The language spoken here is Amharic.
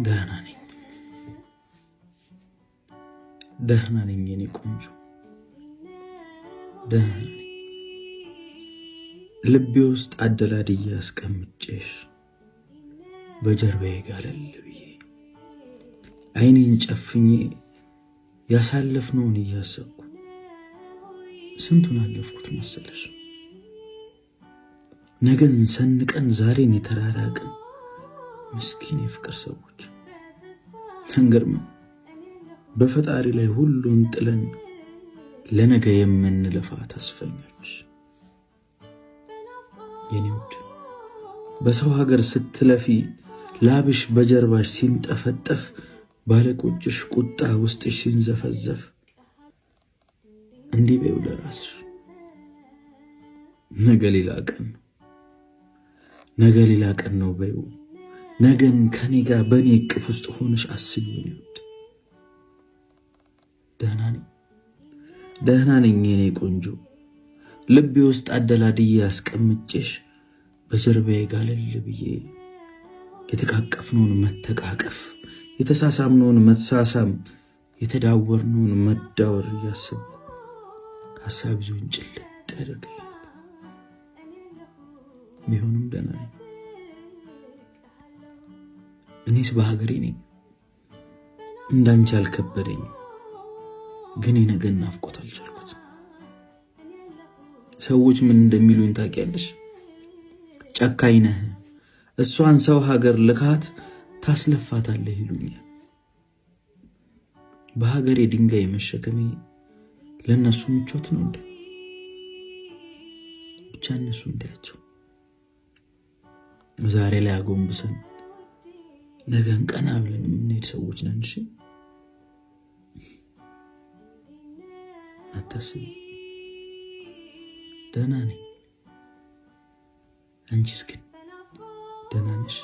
ደህና ነኝ፣ ደህና ነኝ የኔ ቆንጆ፣ ደህና ነኝ። ልቤ ውስጥ አደላድዬ አስቀምጬሽ በጀርባዬ ጋለል ብዬ አይኔን ጨፍኜ ያሳለፍነውን እያሰብኩ ስንቱን አለፍኩት መሰለሽ። ነገን ሰንቀን ዛሬን የተራራቅን ምስኪን የፍቅር ሰዎች አንገርምም? በፈጣሪ ላይ ሁሉን ጥለን ለነገ የምንለፋ ተስፈኞች። የኔ ውድ፣ በሰው ሀገር ስትለፊ ላብሽ በጀርባሽ ሲንጠፈጠፍ፣ ባለቆችሽ ቁጣ ውስጥሽ ሲንዘፈዘፍ እንዲህ በይው ለራስሽ፣ ነገ ሌላ ቀን ነው፣ ነገ ሌላ ቀን ነው በይው። ነገን ከኔ ጋር በእኔ እቅፍ ውስጥ ሆነሽ አስቢው። የኔ ውድ፣ ደህና ነኝ፣ ደህና ነኝ የኔ ቆንጆ። ልቤ ውስጥ አደላድዬ አስቀምጬሽ በጀርባዬ ጋለል ብዬ የተቃቀፍነውን መተቃቀፍ፣ የተሳሳምነውን መሳሳም፣ የተዳወርነውን መዳወር እያሰብኩ ሀሳብ ይዞኝ ጭልጥ ያደርገኛል። ቢሆንም ደህና ነኝ። እኔስ በሀገሬ ነኝ፣ እንዳንቺ አልከበደኝም። ግን የነገን ናፍቆት አልቻልኩት። ሰዎች ምን እንደሚሉኝ ታውቂያለሽ? ጨካኝ ነህ፣ እሷን ሰው ሀገር ልካት ታስለፋታለህ ይሉኛል። በሀገሬ ድንጋይ መሸከሜ ለእነሱ ምቾት ነው እንዴ? ብቻ እነሱን ተያቸው። ዛሬ ላይ አጎንብሰን ነገን ቀና ብለን የምንሄድ ሰዎች ነን። እሺ አታስቢ፣ ደህና ነኝ። አንቺስ ግን ደህና ነሽ?